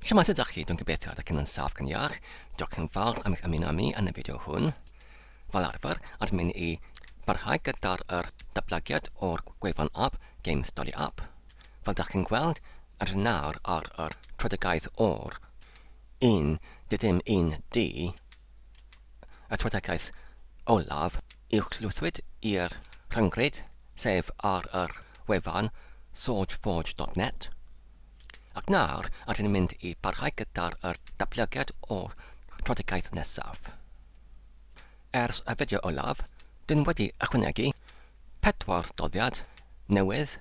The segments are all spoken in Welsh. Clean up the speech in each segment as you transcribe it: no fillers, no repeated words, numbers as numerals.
Shwmae, sut ydych chi? Dwi'n gobeithio ydych chi'n yn saff ac yn iach. Diolch yn fawr am eich ymuno â mi yn y fideo hwn. Fel arfer, a dwi'n mynd i barhau gyda'r yr datblygiad o'r gwefan app Game Study App. Fel ydych chi'n gweld, rydyn nawr ar yr tröedigaeth o'r 1 dim 1 D, y tröedigaeth olaf uwchlwythwyd i'r rhyngrwyd, sef ar yr wefan swordforge.net. Ac nawr, rydyn ni'n mynd i barhau gyda'r yr datblygiad o'r tröedigaeth nesaf. Ers y fideo olaf, dyn wedi ychwanegu pedwar doddiad newydd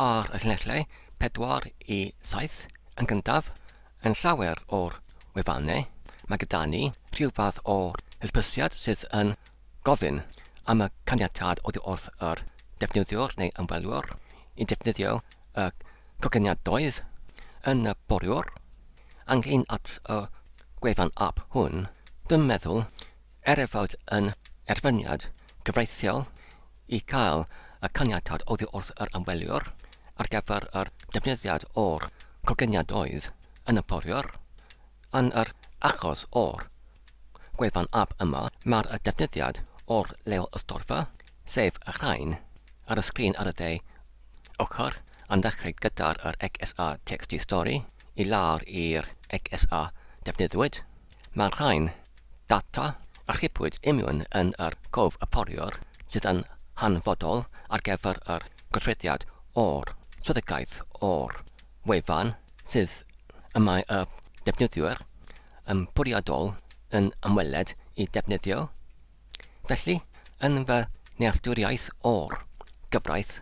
ar y llinellau 4 i 7. Yn gyntaf, yn llawer o'r wefannau, mae gyda ni rhyw fath o hysbysiad sydd yn gofyn am y caniatâd oddi wrth yr defnyddiwr neu ymwelwr i ddefnyddio y cogyniadoedd yn y boriwr. Ynglyn at y gwefan app hwn, dwi'n meddwl, er ei fod yn erfyniad cyfreithiol i gael y caniatâd oddi wrth yr ymweliwr ar gyfer yr defnyddiad o'r cogyniadoedd yn y poriwr, yn yr achos o'r gwefan app yma, mae'r defnyddiad o'r leol ystorfa, sef y rhain, ar y sgrin ar y dde ochr, yn dechrau gyda'r yr XSA txt stori i lawr i'r XSA defnyddiwyd. Mae'r rhain data archebwyd imiwn yn yr cof y poriwr sydd yn hanfodol ar gyfer yr gweithrediad o'r swyddogaeth o'r wefan sydd y mae y defnyddiwr yn bwriadol yn ymweled i defnyddio. Felly, yn fy nealltwriaeth o'r gyfraith,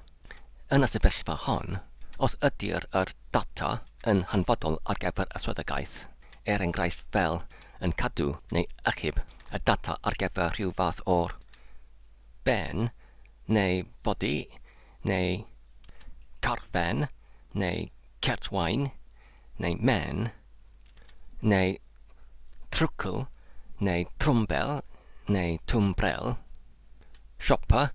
yn y sefyllfa hon, os ydy'r yr data yn hanfodol ar gyfer y swyddogaeth, er enghraifft fel yn cadw neu achub y data ar gyfer rhyw fath o'r ben neu body neu carfen neu certwain neu men neu trwcl neu trwmbel neu twmbrel, siopa,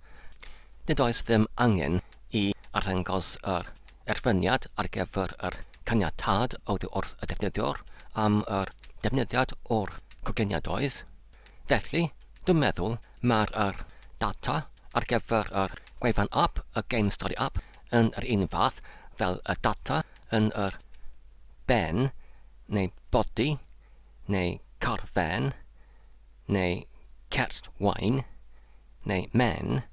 nid oes ddim angen i arddangos yr erfyniad ar gyfer yr caniatâd oddi wrth y defnyddiwr am yr defnyddiad o'r cogeniadoedd. Felly, dwi'n meddwl mae'r yr data ar gyfer yr gwefan app, y Game Story App, yn yr un fath fel y data yn yr ben neu body neu carfen neu cert wain neu men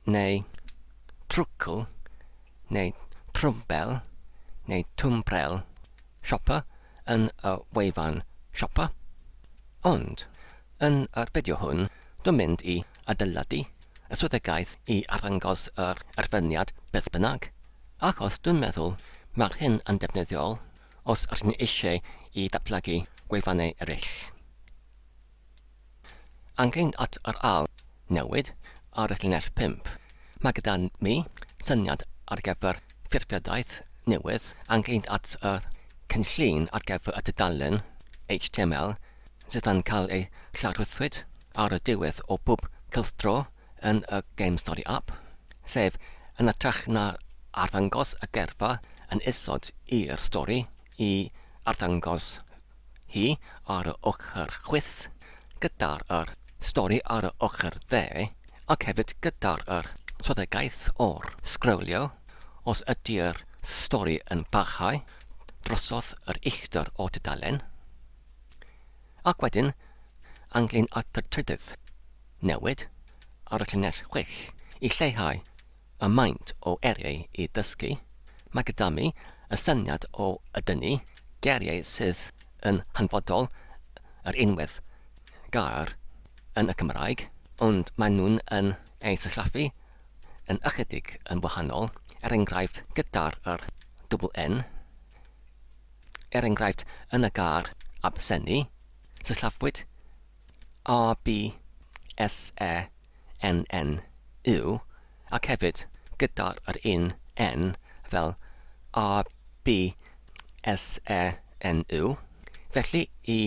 neu trwcl neu trwmbel neu twmbrel siopa yn y wefan siopa. Ond, yn yr fideo hwn, dwi'n mynd i adeiladu y swyddogaeth i arddangos yr erfyniad beth bynnag. Achos dwi'n meddwl mae'r hyn yn defnyddiol os ydyn ni eisiau i ddatblygu gwefannau eraill. Angen at yr ail newid ar y llinell 5. Mae gyda mi syniad ar gyfer ffurfiadaeth newydd angen at y cynllun ar gyfer y tudalen HTML sydd yn cael ei llarwythwyd ar y diwedd o bob cylchdro yn y Game Story App, sef yn hytrach na arddangos y geirfa yn isod i'r stori i arddangos hi ar y ochr chwith gyda'r yr stori ar y ochr dde ac hefyd gyda'r yr swyddogaeth o'r sgrolio os ydy'r stori yn parhau drosodd yr uchder o tudalen. Ac wedyn, ynglŷn at y trydydd newid ar y llinell chwith i lleihau y maint o eiriau i ddysgu, mae gyda mi y syniad o dynnu geiriau sydd yn hanfodol yr unwaith gair yn y Cymraeg, ond maen nhw'n yn ei sillafu yn ychydig yn wahanol, er enghraifft gyda'r yr dwbl N, er enghraifft yn y gair absennu, sillafwyd A B S E N N U ac hefyd gyda'r yr un N fel A B S E N U. Felly i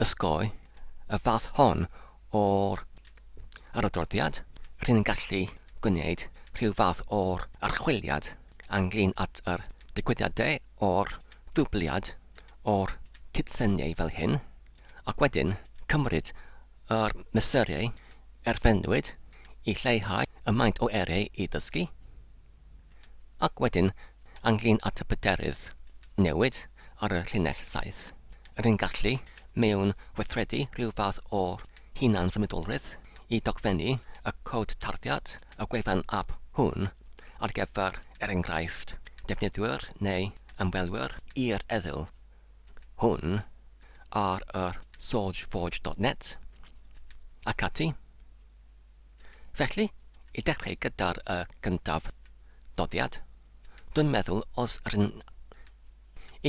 ysgoi y fath hon o'r yr adroddiad, rydyn ni'n gallu gwneud rhyw fath o'r archwiliad ynglyn at yr digwyddiadau o'r ddwbliad o'r cydseniau fel hyn, ac wedyn cymryd yr mesurau erfynwyd i lleihau y maint o eiriau i ddysgu, ac wedyn ynglŷn at y pryderydd newid ar y llinell 7, yr yn gallu mewn weithredu rhyw fath o hunan-symudolrwydd i dogfennu y cod tarddiad y gwefan ap hwn ar gyfer, er enghraifft, defnyddwyr neu ymwelwyr i'r erthygl hwn ar yr sourceforge.net ac ati. Felly, i dechrau gyda'r y gyntaf doddiad, dwi'n meddwl os rŷn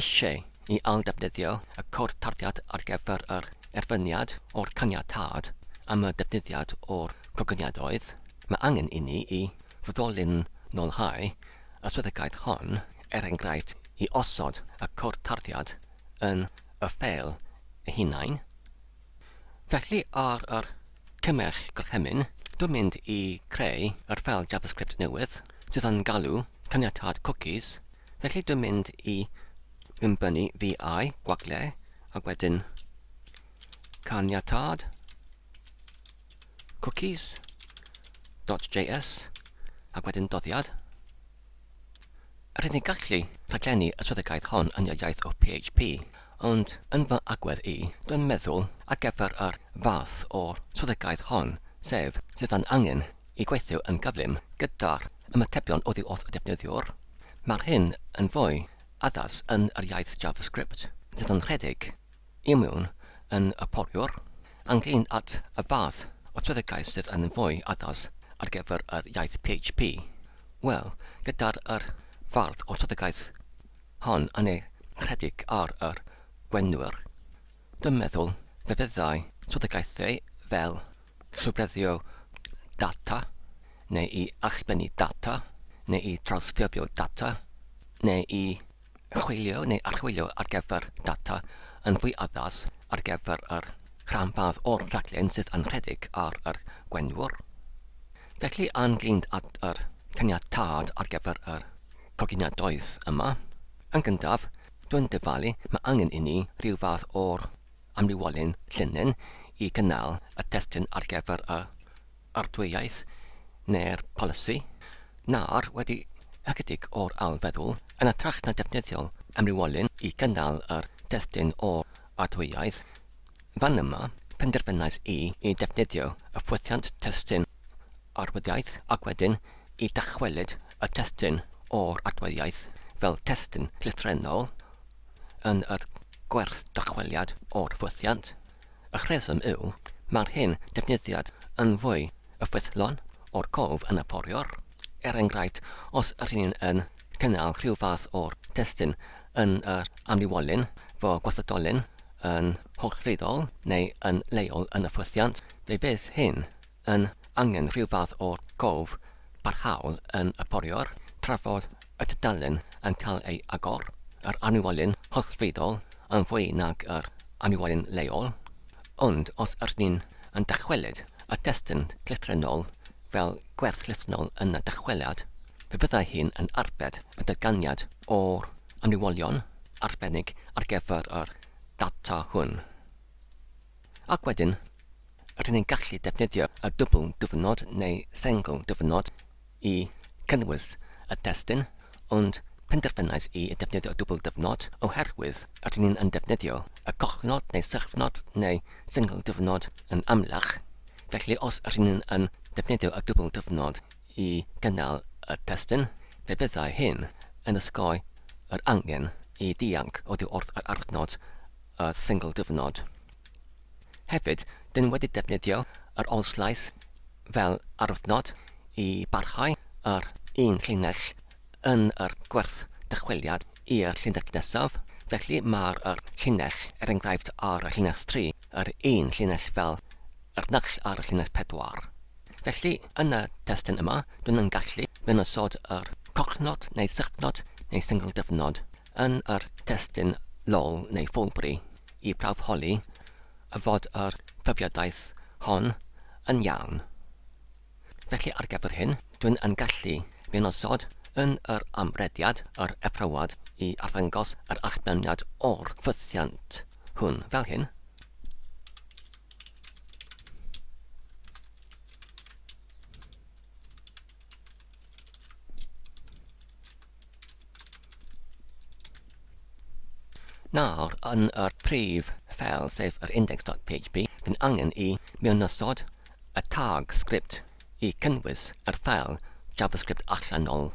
eisiau i ailddefnyddio y cod tarddiad ar gyfer yr erfyniad o'r caniatâd am y defnyddiad o'r cogyniadoedd, mae angen i ni i foddolinolhau y swyddogaeth hon, er enghraifft i osod y cod tarddiad yn y ffeil ei hunain. Felly ar yr cymell gorchymyn, dwi'n mynd i creu yr ffeil JavaScript newydd sydd yn galw caniatâd cookies, felly dwi'n mynd i mewnbynnu vi gwagle ac wedyn caniatâd cookies.js ac wedyn doddiad. Rydyn ni'n gallu rhaglennu y swyddogaeth hon yn yr iaith o PHP, ond yn fy agwedd i, dwi'n meddwl ar gyfer yr fath o swyddogaeth hon, sef sydd yn angen i gweithio yn gyflym gyda'r ymatebion oddi wrth y defnyddiwr, mae'r hyn yn fwy addas yn yr iaith JavaScript sydd yn rhedeg i mewn yn y poriwr, ynglŷn at y fath o swyddogaeth sydd yn fwy addas ar gyfer yr iaith PHP. Wel, gyda'r yr fath o swyddogaeth hon yn ei rhedeg ar yr gwenwyr, dwi'n meddwl fe fyddai swyddogaethau fel llwybreddio data, neu i allbennu data, neu i drawsffurfio data, neu i chwilio neu archwilio ar gyfer data yn fwy addas ar gyfer yr rhanbarth o'r rhaglen sydd yn rhedeg ar yr gwenwr. Felly ynglŷn at yr caniatâd ar gyfer yr coginiadoedd yma, yn gyntaf, dwi'n dyfalu mae angen i ni rhyw fath o'r amrywiolyn llinyn i gynnal y testun ar gyfer y arddwriaeth neu'r polisi, nawr wedi ychydig o'r ail-feddwl, yn hytrach na defnyddio amrywiolyn i gynnal yr testun o'r arddwriaeth, fan yma, penderfynais i i ddefnyddio y ffwythiant testun arwyddiaeth ac wedyn i dychwelyd y testun o'r arddwriaeth fel testun llythrennol yn yr gwerth dychweliad o'r ffwythiant. Y rheswm yw, mae'r hen defnyddiad yn fwy effeithlon o'r cof yn y poriwr. Er enghraifft, os ydyn ni'n yn cynnal rhyw fath o'r testun yn yr amrywiolyn, fo gwastadolyn yn hollfriddol neu yn leol yn y ffwythiant, fe fydd hyn yn angen rhyw fath o'r cof parhaol yn y poriwr, tra fod y tudalen yn cael ei agor, yr amrywiolyn hollfriddol yn fwy nag yr amrywiolyn leol. Ond os ydyn ni'n yn dychwelyd y testun llythrennol fel gwerth llythrennol yn y dychweliad, fe fyddai hyn yn arbed y datganiad o'r amrywiolion arbennig ar gyfer yr data hwn. Ac wedyn, rydyn ni'n gallu defnyddio y dwbl dyfynod neu sengl dyfynod i cynnwys y testun, ond penderfynais i defnyddio y dwbl dyfynod oherwydd rydyn ni'n yn defnyddio y cochnod neu sychnod neu sengl dyfynod yn amlach. Felly os rydyn ni'n yn defnyddio y dwbl dyfynod i gynnal y testun, fe fyddai hyn yn osgoi yr angen i ddianc oddi wrth yr arnod y sengl dyfynod. Hefyd, dyn wedi defnyddio yr olslais fel arwyddnod i barhau yr un llinell yn yr gwerth dychweliad i'r llinell nesaf, felly mae'r yr llinell, er enghraifft ar y llinell 3, yr un llinell fel yr naill ar y llinell 4. Felly, yn y testun yma, dyn yn gallu mewnosod yr cochnod neu sychnod neu sengl dyfnod yn yr testun lol neu ffwlbri i prawfholi y fod yr ffurfiadaeth hon yn iawn. Felly ar gyfer hyn, dwi'n yn gallu mewnosod yn yr amrediad yr effroad i arddangos yr allbyniad o'r ffythiant hwn fel hyn. Nawr, yn yr prif ffeil, sef yr index.php, dyn angen i mewnosod y tag sgript i cynnwys yr ffeil JavaScript allanol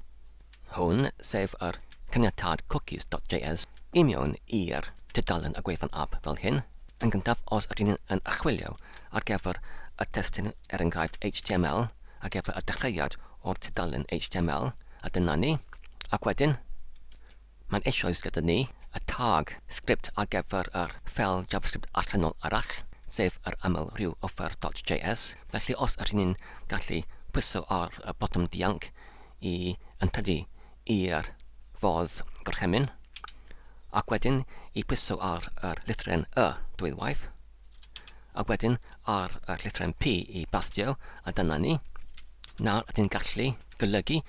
hwn, sef yr caniatâd cookies.js, i mewn i'r tudalen y gwefan app fel hyn. Yn gyntaf, os ydyn ni'n yn archwilio ar gyfer y testun, er enghraifft HTML, ar gyfer y dechreuad o'r tudalen HTML, a dyna ni. Ac wedyn, mae'n eisoes gyda ni y tag sgript ar gyfer yr ffeil JavaScript allanol arall, sef yr aml rhyw offer.js. Felly os ydyn ni'n gallu pwyso ar y botwm dianc i yntydu i'r fodd gorchymyn, ac wedyn i pwyso ar yr lythrен Y dwywaith, ac wedyn ar y llythrен P i bastio, a dyna ni. Nawr ydyn gallu golygu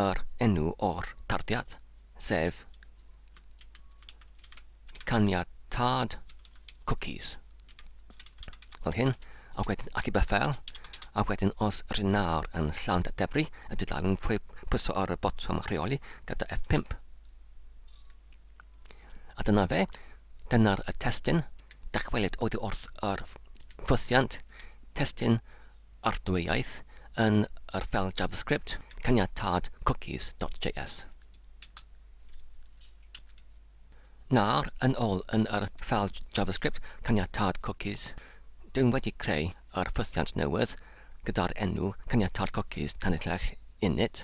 yr enw o'r tarddiad, sef caniatâd cookies. Fel hyn, ac wedyn achub y ffeil, ac wedyn os rydyn nawr yn llawn debri, y dudalen pwyso ar y botwm rheoli gyda F5. A dyna fe, dyna'r y testun, dychwelyd oddi wrth yr ffwythiant, testun arddwyaeth yn yr ffeil JavaScript, caniatâd cookies.js. Nawr, yn ôl yn yr ffeil JavaScript caniatâd cookies, dwi'n wedi creu yr ffwythiant newydd gyda'r enw caniatâd cookies tanlinell init,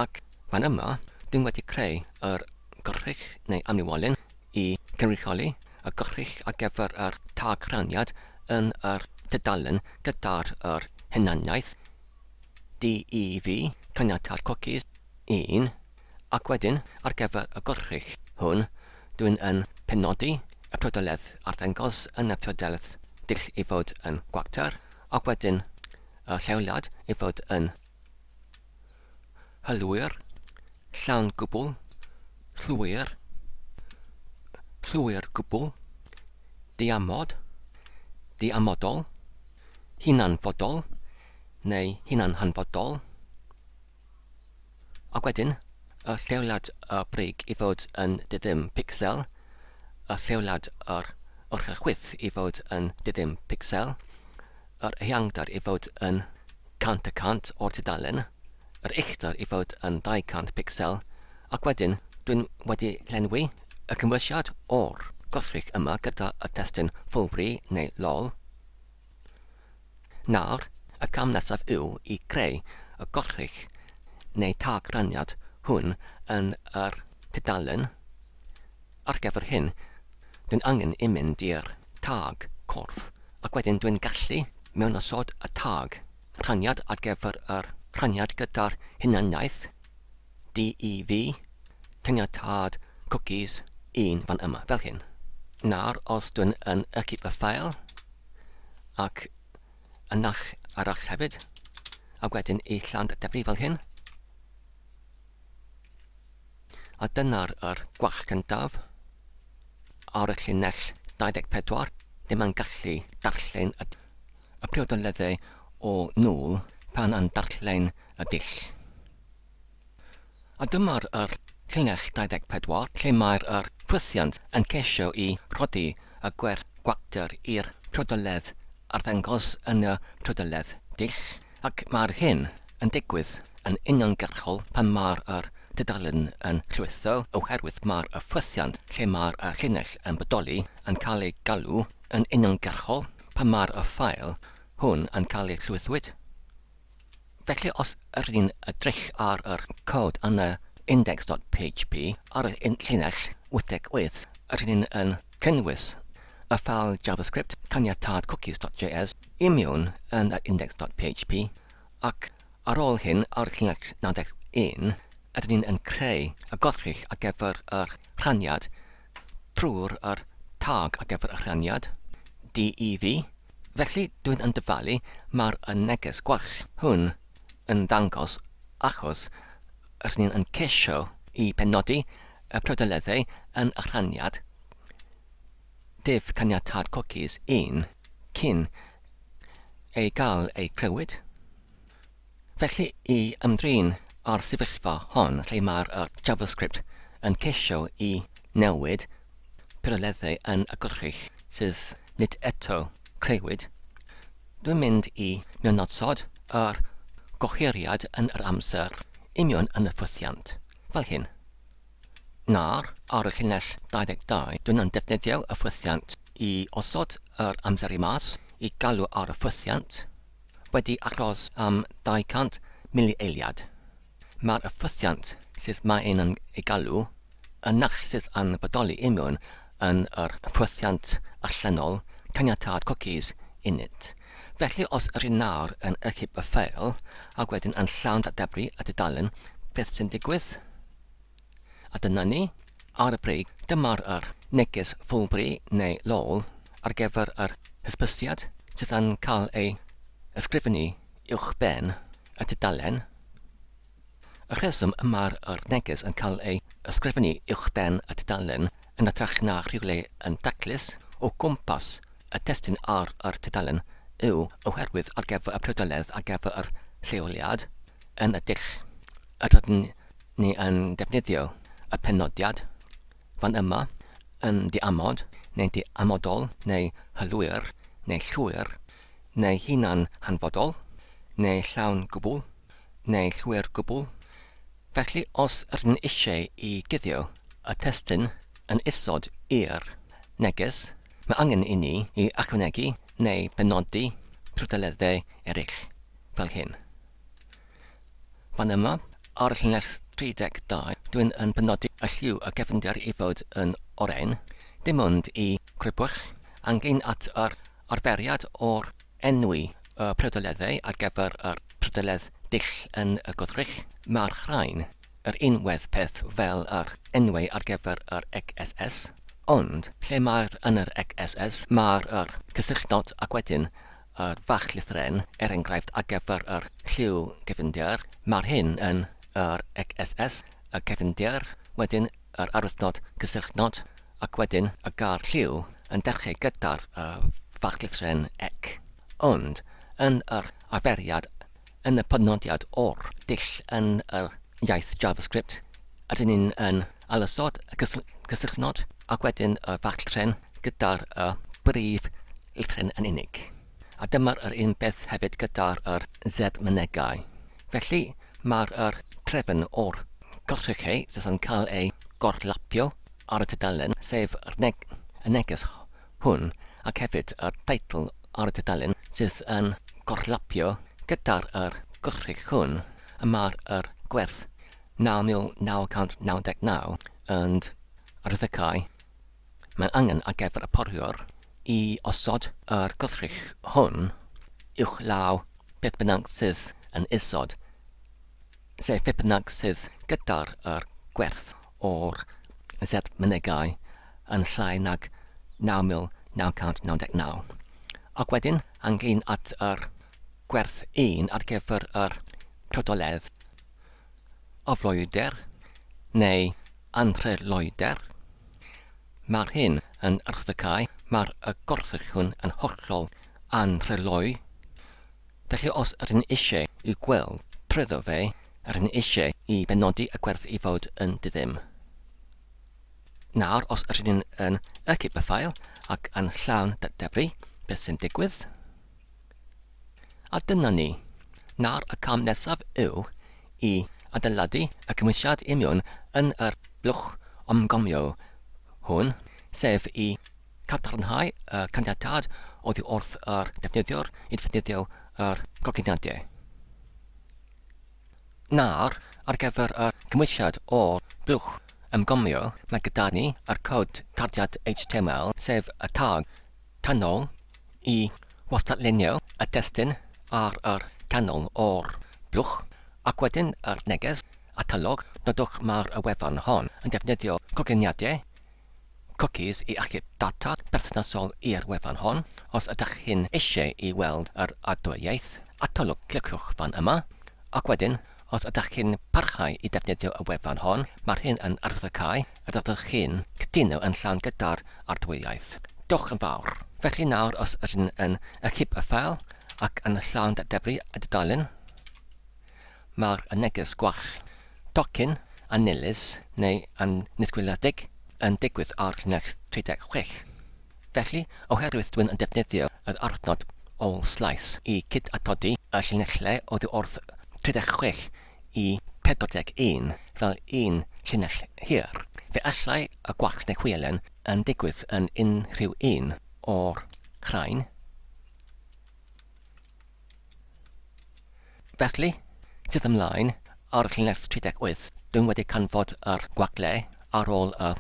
ac fan yma, dwi'n wedi creu yr gwrych neu amniwolyn i gynrychioli y gwrych ar gyfer yr tag rhaniad yn yr tudalen gyda'r yr hunaniaeth DEV, caniatâd cwcis, 1, ac wedyn ar gyfer y gwrych hwn dwi'n yn penodi y priodoledd arddangos yn y priodoledd dull i fod yn gwacter ac wedyn y lleoliad i fod yn Hylwyr, llawn gwbl, llwyr, llwyr gwbl, diamod, diamodol, hunanfodol neu hunanhanfodol, ac wedyn y lleoliad y brig i fod yn diddim picsel, y lleoliad yr ochr chwith i fod yn diddim picsel, yr ehangder i fod yn 100% o'r tudalen, yr uchder i fod yn 200 picsel, ac wedyn dwi'n wedi llenwi y cymwysiad o'r gwrthrych yma gyda y testun ffwlbri neu lol. Nawr, y cam nesaf yw i creu y gwrthrych neu tag rhaniad hwn yn yr tudalen. Ar gyfer hyn, dwi'n angen i mynd i'r tag corff, ac wedyn dwi'n gallu mewnosod y tag rhaniad ar gyfer yr rhaniad gyda'r hunaniaeth DEV, caniatâd cwcis 1 fan yma, fel hyn. Nawr, os dwi'n yn ychydig y ffael, ac y nall arall hefyd, ac wedyn i lland debri fel hyn, A dyna'r yr gwall cyntaf. Ar y llinell 24, dim yn gallu darllen y, y priodoleddau o nôl pan yn darllen y dull. A dyma'r yr llinell 24 lle mae'r yr ffwythiant yn ceisio i rhoddi y gwerth gwacter i'r priodoledd arddangos yn y priodoledd dull. Ac mae'r hyn yn digwydd yn uniongyrchol pan mae'r yr tudalen yn llwytho oherwydd mae'r y ffwythiant lle mae'r y llinell yn bodoli yn cael ei galw yn uniongyrchol pan mae'r y ffael hwn yn cael ei llwythwyd. Felly os yr ni'n edrych ar yr cod yn y index.php ar y llinell 88 rydyn ni'n yn cynnwys y ffael JavaScript caniatâd cookies.js i mewn yn y index.php ac ar ôl hyn ar llinell 91 ydyn ni'n yn creu y goddrych ar gyfer yr rhaniad trwy'r yr tag ar gyfer y rhaniad DEV. Felly dwi'n yn dyfalu mae'r y neges gwall hwn yn ddangos achos rydyn ni'n yn ceisio i penodi y priodoleddau yn y rhaniad. div caniatâd cookies 1 cyn ei gael ei crëwyd. Felly i ymdrin â'r sefyllfa hon lle mae'r JavaScript yn ceisio i newid priodweddau yn y gwrthrych sydd nid eto crëwyd, dwi'n mynd i mewnosod yr gohiriad yn yr amser union yn y ffwythiant, fel hyn. Nawr, ar y llinell 22, dwi'n yn defnyddio y ffwythiant i osod yr amser i mas i galw ar y ffwythiant wedi aros am 200 milieiliad. Mae'r ffwythiant sydd mae'n yn ei galw y naill sydd yn bodoli union yn yr ffwythiant allanol caniatâd cookies init. Felly os yr un nawr yn ychyb y ffeil ac wedyn yn llawn datebru y tudalen, beth sy'n digwydd? A dyna ni, ar y brig, dyma'r yr neges ffwlbri neu lol ar gyfer yr hysbysiad sydd yn cael ei ysgrifennu uwchben y tudalen. Y rheswm y mae'r yr neges yn cael ei ysgrifennu uwchben y tudalen yn hytrach na rhywle yn daclus o gwmpas y testun ar yr tudalen yw oherwydd ar gyfer y priodoledd ar gyfer yr lleoliad yn y dull y rydyn ni yn defnyddio y penodiad fan yma yn ddiamod neu ddiamodol neu hylwyr neu llwyr neu hunan hanfodol neu llawn gwbl neu llwyr gwbl. Felly os ydyn eisiau i guddio y testun yn isod i'r neges, mae angen i ni i ychwanegu neu benodi priodweddau eraill, fel hyn. Fan yma, ar y llinell 32, dwi'n yn penodi y lliw y cefndir i fod yn oren, dim ond i crybwyll angen at yr arferiad o'r enwi y priodweddau ar gyfer yr priodwedd dull yn y gwrthrych. Mae'r rhain yr un wedd peth fel yr enwau ar gyfer yr XSS, ond lle mae'r yn yr XSS mae'r yr cysylltnod ac wedyn yr fach lythyren, er enghraifft ar gyfer yr lliw cefndir, mae'r hyn yn yr XSS, y cefndir, wedyn yr arwyddnod cysylltnod, ac wedyn y gair lliw yn dechrau gyda'r fach-lythyren ec. Ond yn yr arferiad yn y penodiad o'r dull yn yr iaith JavaScript, ydyn ni'n yn ailosod y cysylltnod ac wedyn y fach-lythyren gyda'r y brif lythyren yn unig. A dyma'r yr un beth hefyd gyda'r yr Z-mynegai. Felly, mae'r yr trefn o'r gwrthrychau sydd yn cael ei gorlapio ar y tudalen, sef yr neg y neges hwn ac hefyd yr teitl ar y tudalen sydd yn gorlapio gyda'r yr gwrthrych hwn, y mae'r yr gwerth 9,999 yn arwyddocau. Mae angen ar gyfer y poriwr i osod yr gwrthrych hwn uwchlaw beth bynnag sydd yn isod, sef beth bynnag sydd gyda'r yr gwerth o'r Z mynegai yn llai nag 9,999. Ac wedyn, ynglyn at yr gwerth 1 ar gyfer yr priodoledd afloywder neu anhreloywder, mae'r hyn yn arwyddocau, mae'r y gwrthrych hwn yn hollol anhreloyw. Felly os ydyn eisiau i gweld trwyddo fe, rydyn eisiau i benodi y gwerth i fod yn diddim. Nawr, os ydyn yn ychyb y ffael ac yn llawn debri, beth sy'n digwydd? A dyna ni. Nawr y cam nesaf yw i adeiladu y cymwysiad union yn yr blwch ymgomio hwn, sef i cadarnhau y caniatâd oddi wrth yr defnyddiwr i ddefnyddio yr goginiadau. Nawr, ar gyfer y cymwysiad o'r blwch ymgomio, mae gyda ni yr cod tarddiad HTML, sef y tag canol i wastadlunio y testun ar yr canol o'r blwch, ac wedyn yr neges atalog, nodwch mae'r y wefan hon yn defnyddio coginiadau cookies i achub data perthnasol i'r wefan hon. Os ydych chi'n eisiau i weld yr adwaith, atalwg cliciwch fan yma, ac wedyn, os ydych chi'n parhau i defnyddio y wefan hon, mae'r hyn yn arwyddocáu y byddwch chi'n cytuno yn llawn gyda'r ardwyaeth. Diolch yn fawr. Felly nawr os ydyn yn achub y ffael ac yn llawn datebru y dudalen, mae'r neges gwall tocyn annilys neu annisgwyliedig yn digwydd ar llinell 36. Felly, oherwydd dwi'n yn defnyddio yr adnod ôl slaes i cyd-atodi y llinellau oddi wrth 36 i 41 fel un llinell hir, fe allai y gwall neu chwialen yn digwydd yn unrhyw un o'r rhain. Felly, sydd ymlaen, ar y llinell 38, dwi'n wedi canfod yr gwagle ar ôl y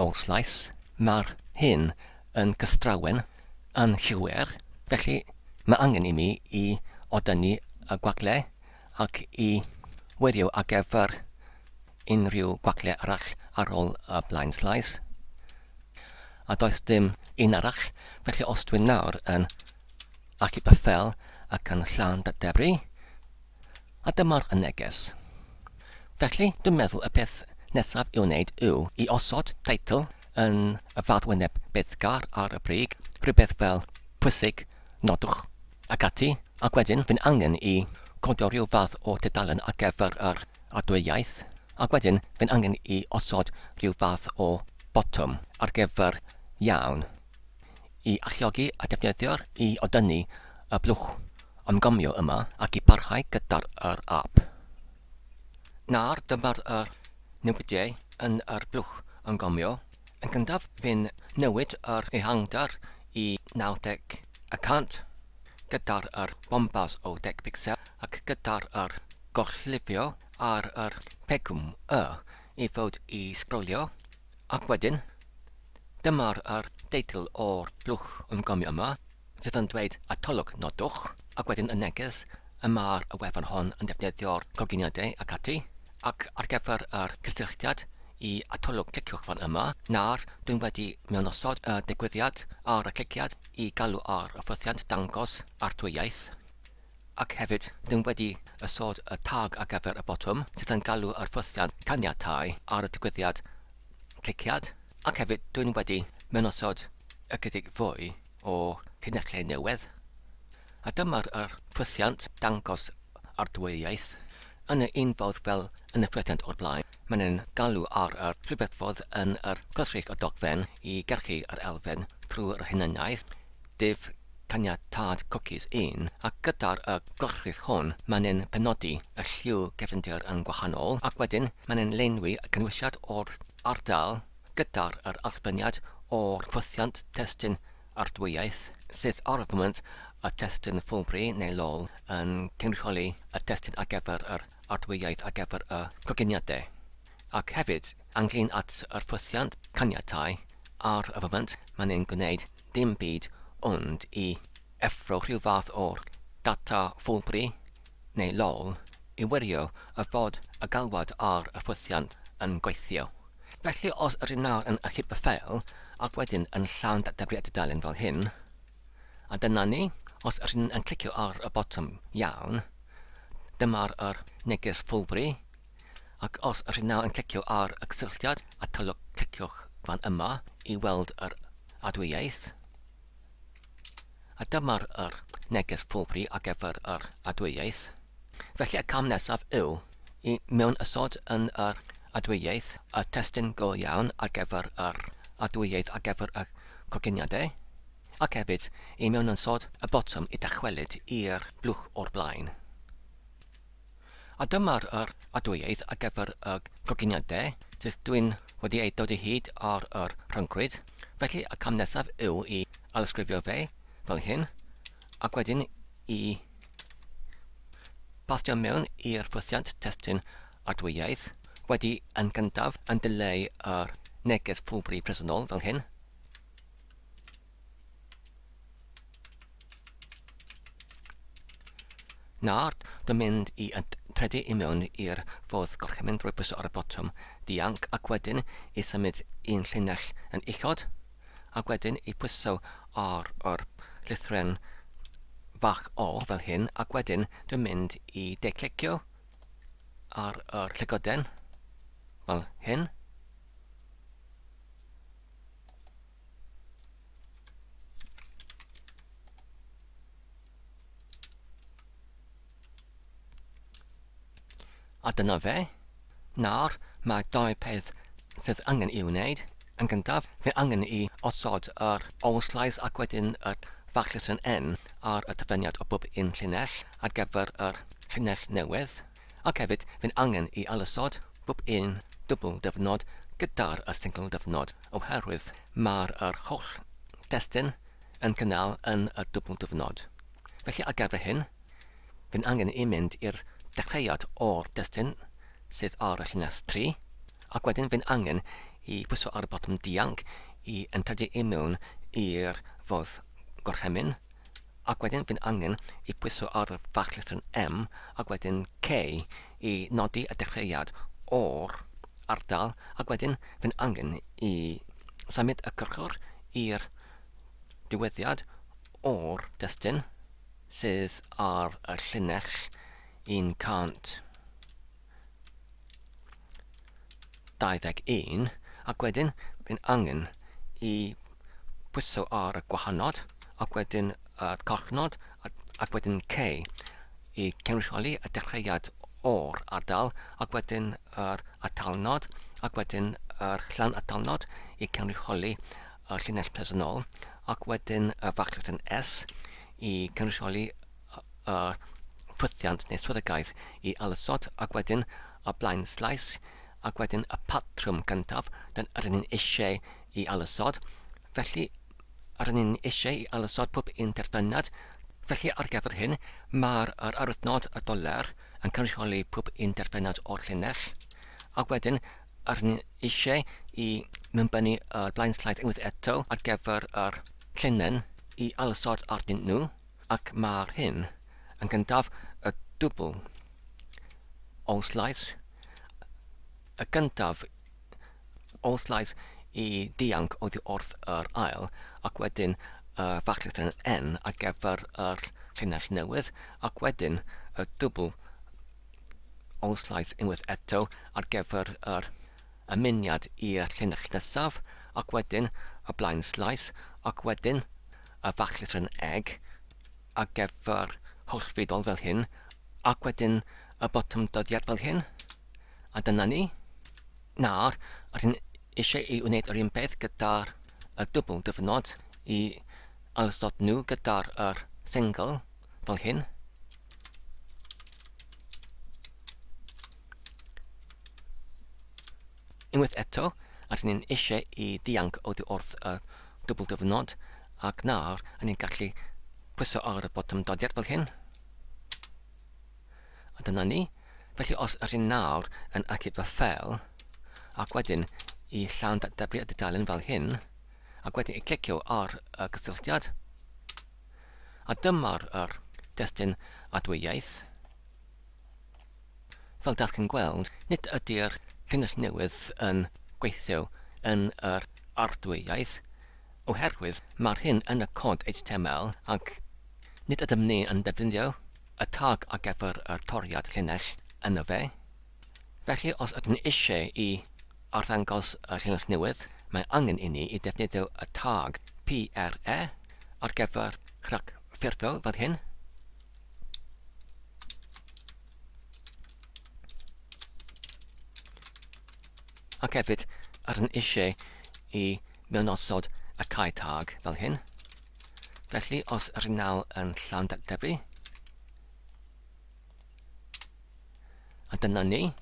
ôl slaes. Mae'r hyn yn cystrawen yn llwyr, felly mae angen i mi i odynnu y gwagle ac i wirio ar gyfer unrhyw gwagle arall ar ôl y blaen slaes. A does dim un arall, felly os dwi'n nawr yn achub y ffel ac yn llawn dadebru, a dyma'r neges. Felly, dwi'n meddwl y peth nesaf i'w wneud yw i osod teitl yn y fath wyneb beiddgar ar y brig, rhywbeth fel pwysig, nodwch, ac ati, ac wedyn fy'n angen i codio rhyw fath o tudalen ar gyfer yr adwy iaith, ac wedyn fy'n angen i osod rhyw fath o botwm ar gyfer iawn i alluogi y defnyddiwr i odynnu y blwch ymgomio yma ac i parhau gyda'r yr ap. Nawr dyma'r yr newidiau yn yr blwch ymgomio. Yn gyntaf, fi'n newid yr ehangder i 90 y cant gyda'r yr bombas o 10 pixel ac gyda'r yr gorlifio ar yr pegwm y i fod i sgrolio ac wedyn dyma'r yr deitl o'r blwch ymgomio yma sydd yn dweud atolwg nodwch ac wedyn y neges y mae'r y wefan hon yn defnyddio'r coginiadau ac ati ac ar gyfer yr cysylltiad i atolwg cliciwch fan yma nawr dwi'n wedi mewnosod y digwyddiad ar y cliciad i galw ar y ffwythiant dangos artwyaeth ac hefyd dwi'n wedi ysod y tag ar gyfer y botwm sydd yn galw yr ffwythiant caniatáu ar y digwyddiad cliciad ac hefyd dwi'n wedi mewnosod ychydig fwy o llinellau newydd. A dyma'r yr ffwythiant dangos arddwriaeth yn y un fodd fel yn y ffwythiant o'r blaen. Mae'n yn galw ar yr rhywbeth fodd yn yr gwrthrych y dogfen i gyrchu yr elfen trwy'r hunaniaeth div caniatâd cwcis un, ac gyda'r y gorchudd hwn mae'n e'n penodi y lliw cefndir yn gwahanol, ac wedyn mae'n e'n llenwi y cynwysiad o'r ardal gyda'r yr allbyniad o'r ffwythiant testun arddwyaeth, sydd ar y foment y testun ffwlbri neu lol yn cynrychioli y testun ar gyfer yr arddwyaeth ar gyfer y coginiadau. Ac hefyd, ynglŷn at yr ffwythiant caniatáu ar y foment mae'n e'n gwneud dim byd ond i effro rhyw fath o'r data ffwlbri neu lol i wirio y fod y galwad ar y ffwythiant yn gweithio. Felly os ydyn nawr yn achub y ffeil ac wedyn yn llawn datblygu y dudalen fel hyn, a dyna ni, os ydyn yn clicio ar y botwm iawn, dyma'r yr neges ffwlbri, ac os ydyn nawr yn clicio ar y cysylltiad a tylwch cliciwch fan yma i weld yr adwyaeth. A dyma'r yr neges ffwlbri ar gyfer yr adwyaeth. Felly y cam nesaf yw i mewn ysod yn yr adwyaeth y testun go iawn ar gyfer yr adwyaeth ar gyfer y coginiadau, ac hefyd i mewn ysod y botwm i dychwelyd i'r blwch o'r blaen. A dyma'r yr adwyaeth ar gyfer y coginiadau sydd dwi'n wedi ei dod o hyd ar yr rhyngrwyd. Felly y cam nesaf yw i ailysgrifio fe fel hyn, ac wedyn i pastio mewn i'r ffwythiant testun adwyaeth, wedi yn gyntaf yn dileu yr neges ffwlbri presennol fel hyn. Nawr, dwi'n mynd i tredu i mewn i'r ffordd gorchymyn drwy bwyso ar y botwm dianc ac wedyn i symud un llinell yn uchod ac wedyn i pwyso ar yr llythrennau fach O fel hyn ac wedyn dwi'n mynd i de-clicio ar yr llygoden fel hyn. A dyna fe. Nawr, mae dau peth sydd angen i'w wneud. Yn gyntaf, fe angen i osod yr ôl-slaes ac wedyn y fachllythryn N ar y dyfyniad o bob un llinell ar gyfer yr llinell newydd. Ac hefyd, fe'n angen i ailosod bob un dwbl dyfnod gyda'r y sengl dyfnod, oherwydd mae'r yr holl destun yn cynnal yn y dwbl dyfnod. Felly ar gyfer hyn, Fe'n angen i mynd i'r dechreuad o'r destun sydd ar y llinell 3, ac wedyn fe'n angen i pwyso ar y botwm dianc i entrydu i mewn i'r fodd gorchymyn, ac wedyn fe'n angen i pwyso ar y fach llythryn M ac wedyn K i nodi y dechreuad o'r ardal, ac wedyn fe'n angen i symud y cyrchwr i'r diweddiad o'r destun. sydd ar y llinell 121 ac wedyn fi'n angen i pwyso ar y gwahanod ac wedyn y cofnod ac wedyn K i cynrychioli y dechreuad o'r ardal ac wedyn yr atalnod ac wedyn yr llawn atalnod i cynrychioli y llinell presennol ac wedyn y fachlud S i gynrychioli y ffwythiant neu swyddogaeth i ailosod ac wedyn y blaen slaes ac wedyn y patrwm gyntaf dyn ydyn ni'n eisiau i ailosod. Felly, ydyn ni'n eisiau i ailosod pob un derbyniad. Felly ar gyfer hyn, mae'r yr arwyddnod y doler yn cynrychioli pob un derbyniad o'r llinell ac wedyn ydyn ni'n eisiau i mewnbynnu y blaen slaes unwaith eto ar gyfer yr llinell i ailosod arnyn nhw, ac mae'r hyn yn gyntaf y dwbl ôl-slaes, y gyntaf ôl-slaes i dianc oddi wrth yr ail, ac wedyn y fachllythrennau N ar gyfer yr llinell newydd, ac wedyn y dwbl ôl-slaes unwaith eto ar gyfer yr ymuniad i'r llinell nesaf, ac wedyn y blaen slaes, ac wedyn y fachllythryn egg ar gyfer hollfidol fel hyn, ac wedyn y botwm dyddiad fel hyn. A dyna ni. Nawr, rydyn eisiau i wneud yr un peth gyda'r y dwbl dyfynod i ailosod nhw gyda'r yr sengl fel hyn. Unwaith eto, rydyn ni'n eisiau i ddianc oddi wrth y dwbl dyfynod, ac nawr rydyn ni'n gallu pwyso ar y botwm doddiad fel hyn. A dyna ni. Felly os ydyn nawr yn achub y ffeil, ac wedyn i llawn datblygu y dudalen fel hyn, ac wedyn i clicio ar y cysylltiad, a dyma'r yr destun adwyaeth. Fel dach chi'n gweld, nid ydy'r llinell newydd yn gweithio yn yr arddwyiaeth, oherwydd mae'r hyn yn y cod HTML ac nid ydym ni yn defnyddio y tag ar gyfer y toriad llinell yno fe. Felly os ydym ni eisiau i arddangos y llinell newydd, mae angen i ni i defnyddio y tag PRE ar gyfer rhagffurfio fel hyn. Ac hefyd, rydyn eisiau i mewnosod y cae tag fel hyn. Felly, os rydyn nawr yn llawn datblygu, a dyna ni.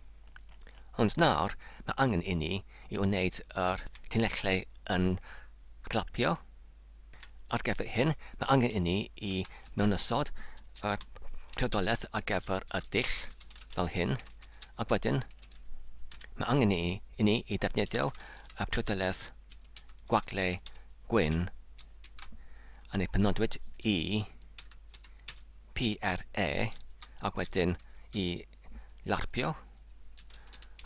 Ond nawr, mae angen i ni i wneud yr llinellau yn clapio. Ar gyfer hyn, mae angen i ni i mewnosod y priodoledd ar gyfer y dull fel hyn, ac wedyn mae angen i, i ni i ddefnyddio y priodoledd gwagle gwyn a ni penodwyd i PRE ac wedyn i larpio.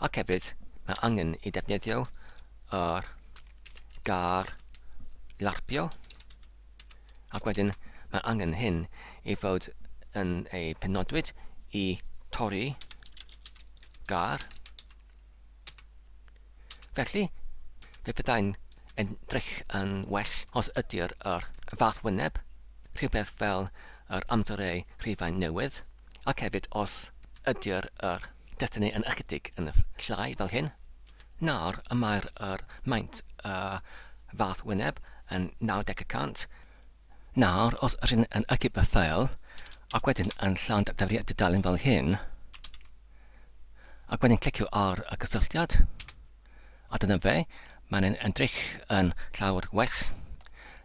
Ac hefyd, mae angen i ddefnyddio yr gair larpio. Ac wedyn, mae angen hyn i fod yn ei penodwyd i torri gair. Felly, fe fyddai'n edrych yn well os ydy'r yr fath wyneb, rhywbeth fel yr amserau rhifau newydd, ac hefyd os ydy'r yr. testunau yn ychydig yn llai fel hyn. Nawr y mae'r yr maint y fath wyneb yn 90 y cant. Nawr, os ydyn yn ychyb y ffeil, ac wedyn yn llawn daflu y dudalen fel hyn, ac wedyn clicio ar y cysylltiad, A dyna fe, mae'n yn edrych yn llawer gwell.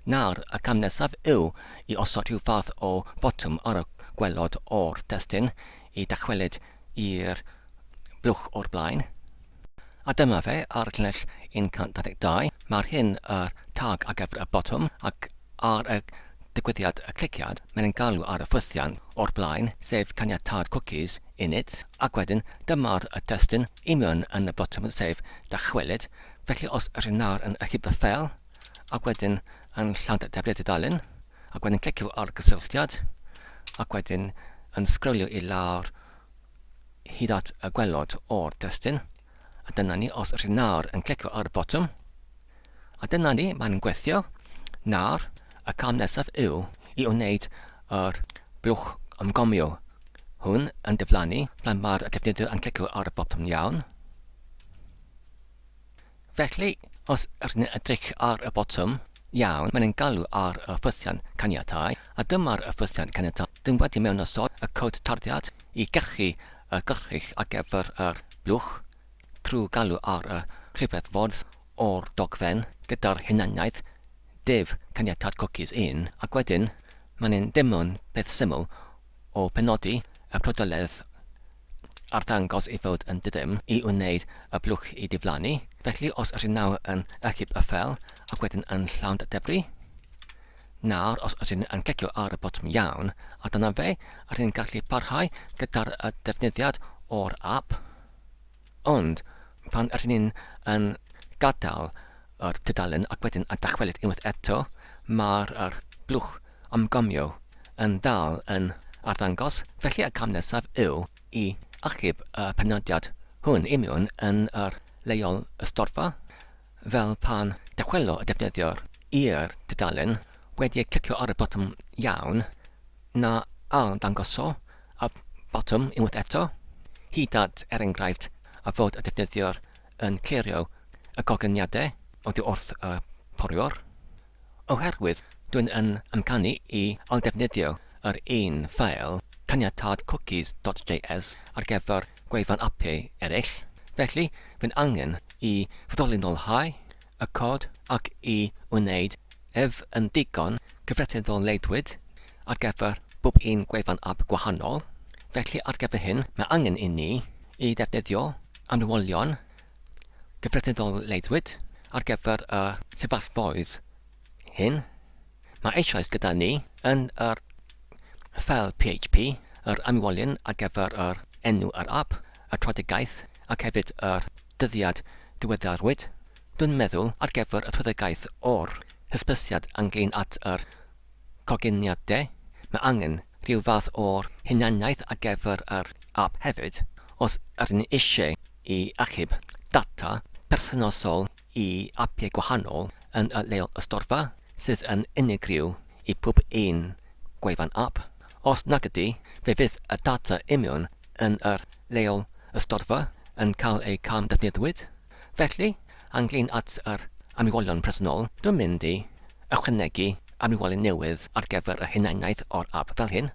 Nawr, y cam nesaf yw i osod rhyw fath o botwm ar y gwaelod o'r testun i dychwelyd i'r blwch o'r blaen. A dyma fe, ar y llinell 122, mae'r hyn yr tag ar gyfer y botwm ac ar y digwyddiad y cliciad, mae'n galw ar y ffwythiant o'r blaen, sef caniatâd cwcis init, ac wedyn dyma'r y testun union yn y botwm sef dychwelyd, felly os ydych nawr yn ychydig y ffeil, ac wedyn yn llawn defnydd tudalen, ac wedyn clicio ar gysylltiad, ac wedyn yn sgrolio i lawr hyd at y gwelod o'r testun, a dyna ni, os ydych nawr yn clicio ar y botwm, A dyna ni, mae'n gweithio. Nawr, y cam nesaf yw i wneud yr blwch ymgomio hwn yn diflannu pan mae'r defnyddiwr yn clicio ar y botwm iawn. Felly, os ydyn ni'n edrych ar y botwm iawn, mae'n galw ar y ffythiant caniatau, a dyma'r ffythiant caniatau. Dyn wedi mewnosod y cod tarddiad i gyrchu y gyrchych ar gyfer yr blwch trwy galw ar y rhifedd ffordd o'r dogfen gyda'r hunaniaeth div caniatâd cwcis un, ac wedyn mae'n un dim ond peth syml o penodi y prodoledd arddangos ei fod yn diddim i wneud y blwch i diflannu. Felly os ydyn nawr yn ychyb y ffeil ac wedyn yn llawn debri, nawr os ydyn yn clicio ar y botwm iawn, a dyna fe, rydyn gallu parhau gyda'r defnyddiad o'r app. Ond pan ydyn ni'n yn gadael yr tudalen ac wedyn yn dychwelyd unwaith eto, mae'r yr blwch ymgomio yn dal yn arddangos, felly y cam nesaf yw i achub y penodiad hwn i mewn yn yr leol ystorfa, fel pan dychwelo y defnyddiwr i'r tudalen wedi clicio ar y botwm iawn, na all ddangoso y botwm unwaith eto, hyd at, er enghraifft, a fod y defnyddiwr yn clirio y gogoniadau oddi wrth y poriwr. Oherwydd dwi'n yn amcanu i ailddefnyddio yr un ffeil caniatâd cookies.js ar gyfer gwefan apiau eraill, felly fy'n angen i fodolynolhau y cod ac i wneud ef yn ddigon cyffredinol-leidwyd ar gyfer bob un gwefan ap gwahanol, felly ar gyfer hyn mae angen i ni i ddefnyddio amrywiolion cyffredinol-leidwyd ar gyfer y sefyllfaoedd hyn. Mae eisoes gyda ni yn yr ffeil PHP yr amrywiolyn ar gyfer yr enw yr ap, y tröedigaeth ac hefyd yr dyddiad diweddarwyd. Dwi'n meddwl ar gyfer y tröedigaeth o'r hysbysiad ynglyn at yr coginiadau, mae angen rhyw fath o'r hunaniaeth ar gyfer yr ap hefyd, os ydyn ni eisiau i achub data perthnasol i apiau gwahanol yn y leol ystorfa sydd yn unigryw i pob un gwefan ap. Os nag ydy, fe fydd y data imiwn yn yr leol ystorfa yn cael eu cam-ddefnyddiwyd. Felly, ynglŷn at yr amrywiolion presennol, dwi'n mynd i ychwanegu amrywiolyn newydd ar gyfer y hunaniaeth o'r ap fel hyn.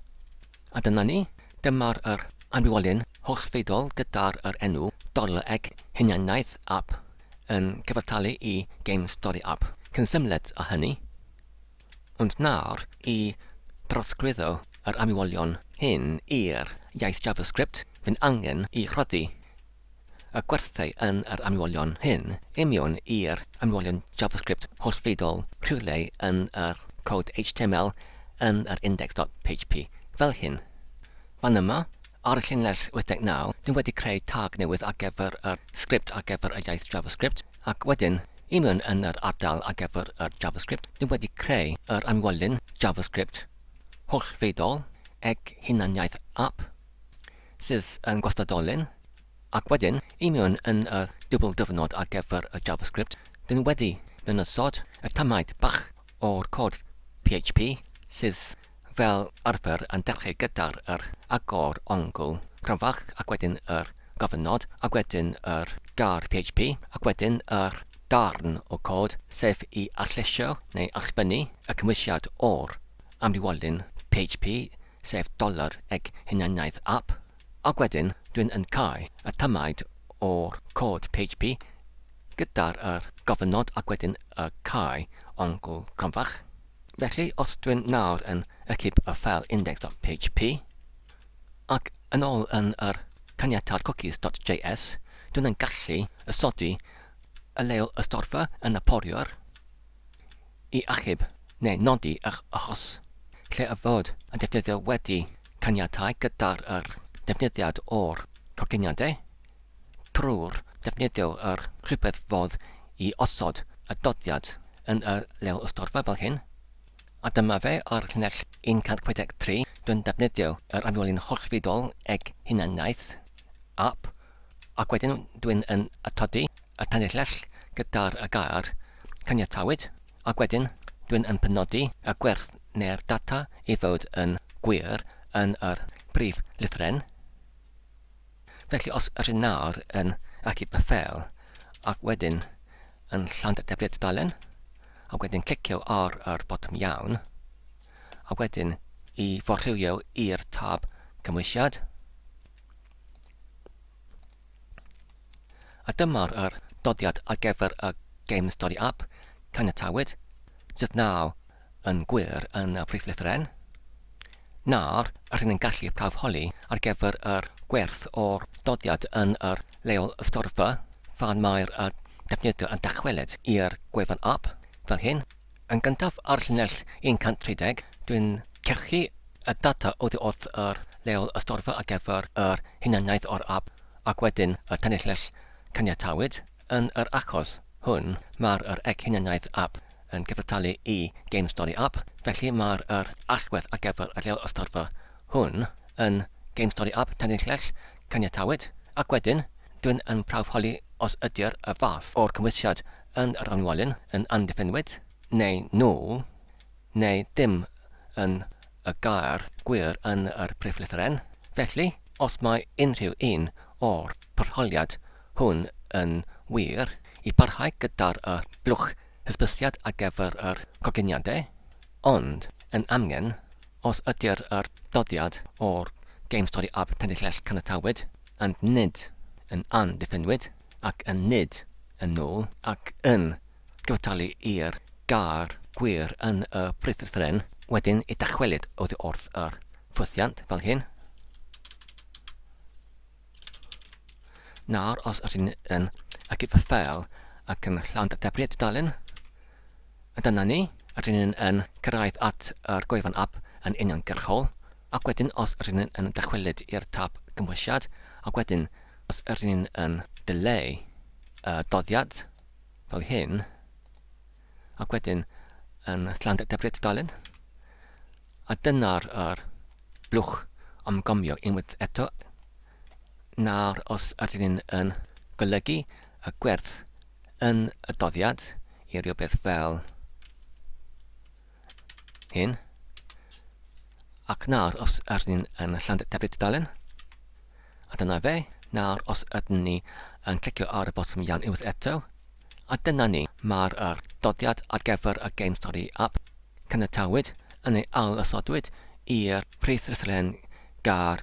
A dyna ni, dyma'r yr amrywiolyn hollfeidrol gyda'r yr enw $eg hunaniaeth app yn cyfartalu i Game Story App. Cyn symled â hynny. Ond nawr, i drosglwyddo yr amrywiolion hyn i'r iaith JavaScript, fydd angen i rhoddi y gwerthau yn yr amrywiolion hyn i mewn i'r amrywiolion JavaScript hollfeidrol rhywle yn yr cod HTML yn yr index.php, fel hyn. Fan yma, ar y llinell 89, dwi wedi creu tag newydd ar gyfer yr sgript ar gyfer y iaith JavaScript, ac wedyn, i mewn yn yr ardal ar gyfer yr JavaScript, dwi wedi creu yr amrywiolyn JavaScript hollfeidrol eg hunaniaeth app, sydd yn gwastadolyn, ac wedyn i mewn yn y dwbl dyfynod ar gyfer y JavaScript, dyn wedi mewnosod y tamaid bach o'r cod PHP sydd fel arfer yn dechrau gyda'r yr agor ongl cronfach ac wedyn yr gofynnod ac wedyn yr gair PHP ac wedyn yr darn o cod sef i arllysio neu allbynnu y cymwysiad o'r amrywiolyn PHP sef doler eg hunaniaeth app ac wedyn dwi'n yn cau y tamaid o'r cod PHP gyda'r yr gofynnod ac wedyn y cau ongl cronfach. Felly os dwi'n nawr yn ychyb y ffeil index.php ac yn ôl yn yr caniatâd cookies.js dwi'n yn gallu ysodi y leol ystorfa yn y poriwr i achub neu nodi yr achos lle y fod y defnyddiwr wedi caniatáu gyda'r yr defnyddiad o'r coginiadau trwy'r defnyddio yr rhywbeth fodd i osod y doddiad yn y leol ystorfa fel hyn. A dyma fe ar llinell 163, dwi'n defnyddio yr amrywiolyn hollfidol eg hunaniaeth, app, ac wedyn dwi'n yn atodi y tanlinell gyda'r y gair caniatawyd, ac wedyn dwi'n yn penodi y gwerth neu'r data i fod yn gwir yn yr brif lythyren. Felly os ydyn nawr yn achub y ffeil ac wedyn yn llanddebri'r tudalen ac wedyn clicio ar yr botwm iawn ac wedyn i forllywio i'r tab cymwysiad a dyma'r yr doddiad ar gyfer y Game Story App caniatawyd sydd nawr yn gwir yn y prif lythyren. Nawr, rydyn ni'n gallu prawfholi ar gyfer yr gwerth o'r doddiad yn yr leol ystorfa pan mae'r defnyddiwr yn dychwelyd i'r gwefan app, fel hyn. Yn gyntaf, ar llinell 130, dwi'n cyrchu y data oddi wrth yr leol ystorfa ar gyfer yr hunaniaeth o'r app ac wedyn y tanlinell caniatawyd. Yn yr achos hwn, mae'r yr eg hunaniaeth app yn cyfartalu i Game Story App, felly mae'r yr allwedd ar gyfer y lleol ystorfa hwn yn Game Story App tanlinell caniatawyd, ac wedyn dwi'n yn prawfholi os ydy'r y fath o'r cymwysiad yn yr amwalyn yn amddiffynwyd, neu null, neu dim yn y gair gwir yn yr priflythyren. Felly, os mae unrhyw un o'r parholiad hwn yn wir, i parhau gyda'r y blwch hysbysiad ar gyfer yr coginiadau, ond yn amgen, os ydy'r yr doddiad o'r Game Story App Tanllell caniatawyd, and nid yn amddiffynwyd, ac yn nid yn nôl, ac yn gyfartalu i'r gair gwir yn y priflythyren, wedyn i dychwelyd oddi wrth yr ffwythiant fel hyn. Nawr, os ydyn yn agib y ffeil ac yn llawn debru tudalen, a dyna ni, ydyn yn cyrraedd at yr gwefan app yn uniongyrchol, ac wedyn os ydyn yn dychwelyd i'r tab gymhwysiad, ac wedyn os ydyn yn dileu y doddiad fel hyn, ac wedyn yn llawn debru tudalen, A dyna'r yr blwch ymgomio unwaith eto. Nawr os ydyn ni'n yn golygu y gwerth yn y doddiad i rhywbeth fel hyn, ac nawr os ydyn ni'n yn llanddebri'r tudalen, a dyna fe, nawr os ydyn ni yn clicio ar y botwm iawn unwaith eto, a dyna ni, mae'r yr doddiad ar gyfer y Game Story App Caniatawyd yn ei ail-osodwyd i'r prif lythyren gair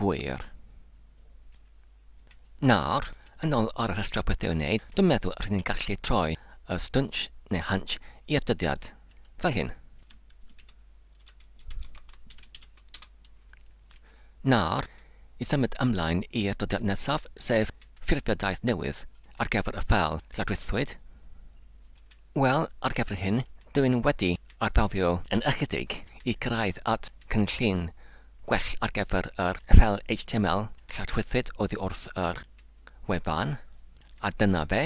gwir. Nawr, yn ôl ar y rhestr o pethau i'w wneud, dwi'n meddwl rydyn ni'n gallu troi y stwnsh neu hunch i'r dyddiad, fel hyn. Nawr, i symud ymlaen i'r dyddiad nesaf, sef ffurfiadaeth newydd ar gyfer y ffeil lawrlwythwyd. Wel, ar gyfer hyn, dw i'n wedi arbrawfio yn ychydig i gyrraedd at cynllun gwell ar gyfer yr ffeil html llarchwythyd oddi wrth yr wefan, a dyna fe.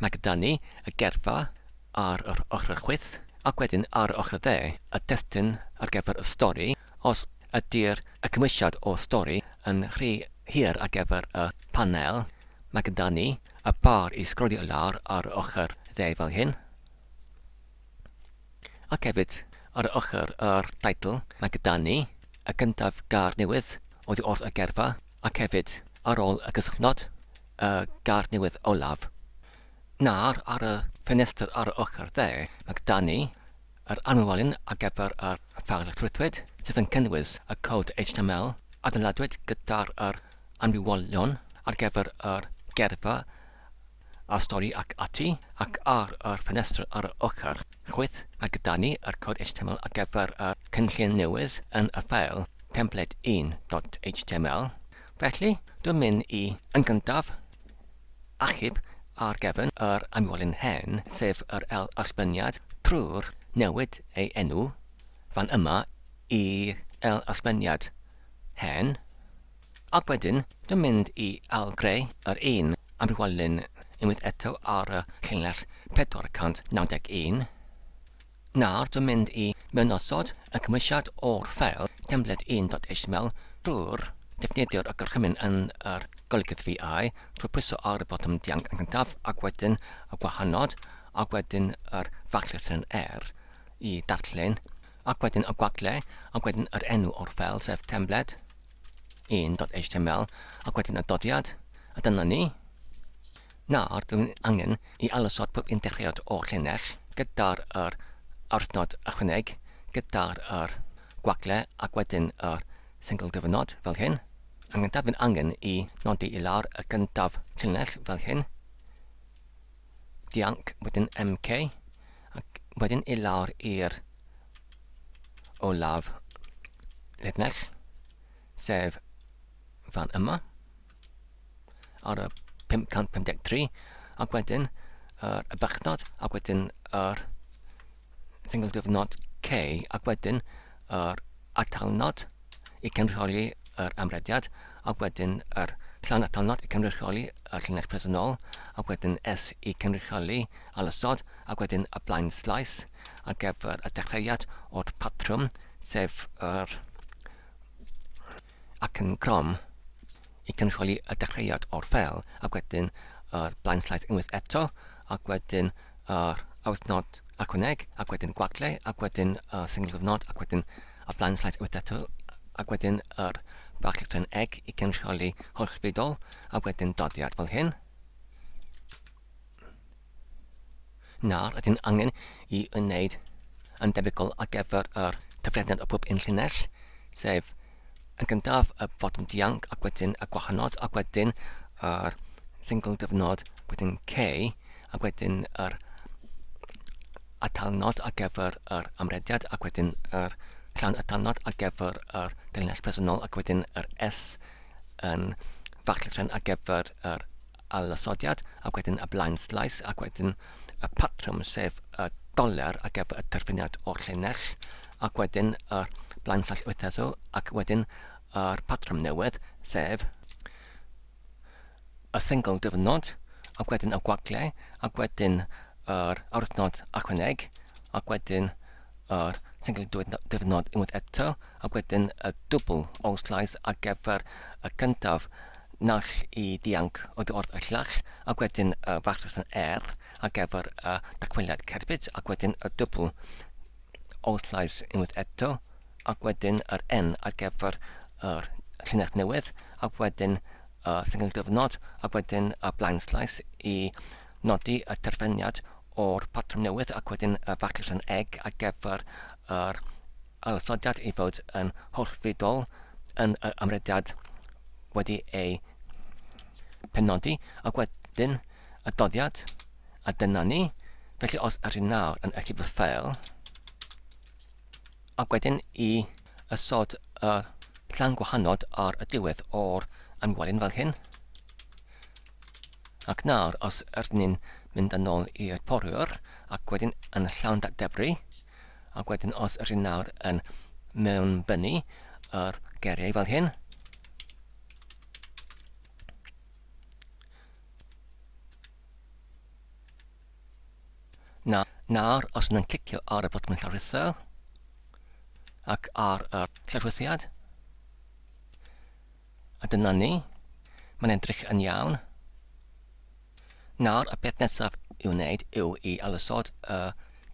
Mae gyda ni y gerfa ar yr ochr chwith, ac wedyn ar yr ochr dde y testun ar gyfer y stori, os ydy'r y cymwysiad o stori yn rhy hir ar gyfer y panel, Mae gyda ni y bar i sgrolio lawr ar yr ochr dde fel hyn. Ac hefyd ar yr ochr yr teitl mae gyda ni y gyntaf gair newydd oddi wrth y gerfa ac hefyd Ar ôl y cysylltnod, y gair newydd olaf. Nawr, ar y ffenestr ar y ochr dde, mae gyda ni yr anwelyn ar gyfer yr ffeil llwythwyd, sydd yn cynnwys y cod HTML adeiladwyd gyda'r yr amrywiolion ar gyfer yr geirfa a'r stori ac ati, ac ar yr ffenestr ar y ochr chwith mae gyda ni yr cod HTML ar gyfer y cynllun newydd yn y ffeil template1.html. Felly, dwi'n mynd i, yn gyntaf, achub ar gefn yr amwelyn hen, sef yr L allbyniad, trwy'r newid ei enw fan yma i L allbyniad hen. Ac wedyn, dwi'n mynd i ail-greu yr un amrywiolyn unwaith eto ar y llinell 491. Nawr, dwi'n mynd i mewnosod y cymhwysiad o'r ffeil template 1.html drwy'r defnyddio'r y gorchymyn yn yr golygydd VI trwy pwyso ar y botwm dianc yn gyntaf ac wedyn y gwahanod ac wedyn yr fach-lythyren R i darllen ac wedyn y gwagle ac wedyn yr enw o'r ffeil sef template 1.html ac wedyn y doddiad, a dyna ni. Nawr, dwi'n angen i alysod pob un dechreuad o'r llinell gyda'r yr arthnod ychwaneg, gyda'r yr gwagle ac wedyn yr single dyfynod fel hyn. Yn gyntaf, dwi'n angen i nodi i lawr y gyntaf llinell fel hyn. Dianc, wedyn MK, ac wedyn i lawr i'r olaf linell, sef fan yma, ar y 553, ac wedyn yr y bychnod, ac wedyn yr single diwrnod K, ac wedyn yr atalnod i cynrychioli yr amrediad, ac wedyn yr llawn atalnod i cynrychioli y llinell presennol, ac wedyn S i cynrychioli alysod, ac wedyn y blaen slaes ar gyfer y dechreuad o'r patrwm, sef yr acen crom i cynrychioli y dechreuad o'r ffeil, ac wedyn yr blaen slaes unwaith eto, ac wedyn yr awthnod ychwaneg, ac wedyn gwagle, ac wedyn y single cyfnod, ac wedyn y blaen slaes unwaith eto, ac wedyn yr fach llythrennau egg i cynrychioli hollfidol, ac wedyn doddiad fel hyn. Nawr, ydyn angen i wneud yn debygol ar gyfer yr cyfraniad o pob un llinell, sef yn gyntaf y botwm dianc ac wedyn y gwahanod ac wedyn yr single dyfnod, wedyn K ac wedyn yr atalnod ar gyfer yr amrediad ac wedyn yr llawn atalnod ar gyfer yr llinell presennol ac wedyn yr S yn fach llythrennau ar gyfer yr alysodiad ac wedyn y blaen slaes ac wedyn y patrwm sef y doler ar gyfer y terfyniad o'r llinell ac wedyn y blaen slaes wytheddw ac wedyn yr patrwm newydd sef y sengl diwrnod ac wedyn y gwagle ac wedyn yr arwythnod ychwaneg ac wedyn yr sengl diwrnod unwaith eto ac wedyn y dwbl ôl slaes ar gyfer y cyntaf naill i ddianc oddi wrth y llall ac wedyn y fach R ar gyfer y dychweliad cerbyd ac wedyn y dwbl ôl slaes unwaith eto ac wedyn yr N ar gyfer yr llinell newydd ac wedyn y sengl diwrnod ac wedyn y blaen slaes i nodi y terfyniad o'r patrwm newydd ac wedyn y fach egg ar gyfer yr ailosodiad i fod yn hollfudol yn yr amrediad wedi ei penodi ac wedyn y doddiad a dyna ni. Felly os ydyn nawr yn achub y ffeil ac wedyn i ysod y llan gwahanod ar y diwedd o'r amwelyn fel hyn. Ac nawr os ydyn ni'n mynd yn ôl i'r poriwr ac wedyn yn llawn datdebru Ac wedyn os ydyn nawr yn mewnbynnu yr geiriau fel hyn, Na, nawr, os yna'n clicio ar y botwm llarwyddo ac ar y llarwyddiad, a dyna ni, mae'n edrych yn iawn. Nawr, y peth nesaf i'w wneud yw i ailosod y